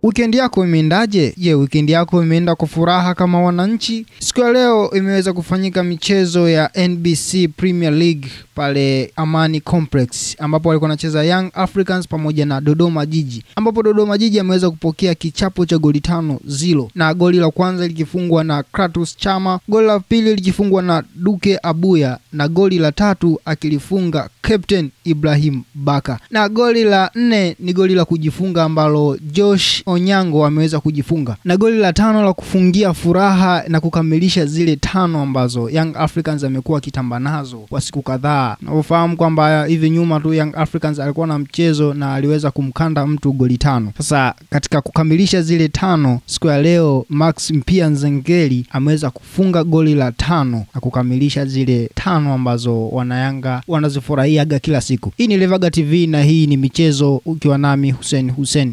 Weekend yako imeendaje? Je, weekend yako imeenda kwa furaha kama wananchi? Siku ya leo imeweza kufanyika michezo ya NBC Premier League pale Amani Complex, ambapo walikuwa wanacheza Young Africans pamoja na Dodoma Jiji, ambapo Dodoma Jiji ameweza kupokea kichapo cha goli 5-0, na goli la kwanza likifungwa na Kratos Chama, goli la pili likifungwa na Duke Abuya, na goli la tatu akilifunga Captain Ibrahim Baka, na goli la nne ni goli la kujifunga ambalo Josh Onyango ameweza kujifunga, na goli la tano la kufungia furaha na kukamilisha zile tano ambazo Young Africans amekuwa kitamba nazo kwa siku kadhaa. Na ufahamu kwamba hivi nyuma tu Young Africans alikuwa na mchezo na aliweza kumkanda mtu goli 5. Sasa katika kukamilisha zile tano, siku ya leo Max Mpia Nzengeli ameweza kufunga goli la 5 na kukamilisha zile tano ambazo wanayanga wanazifurahiaga kila siku. Hii ni Levaga TV na hii ni michezo, ukiwa nami Hussein Hussein.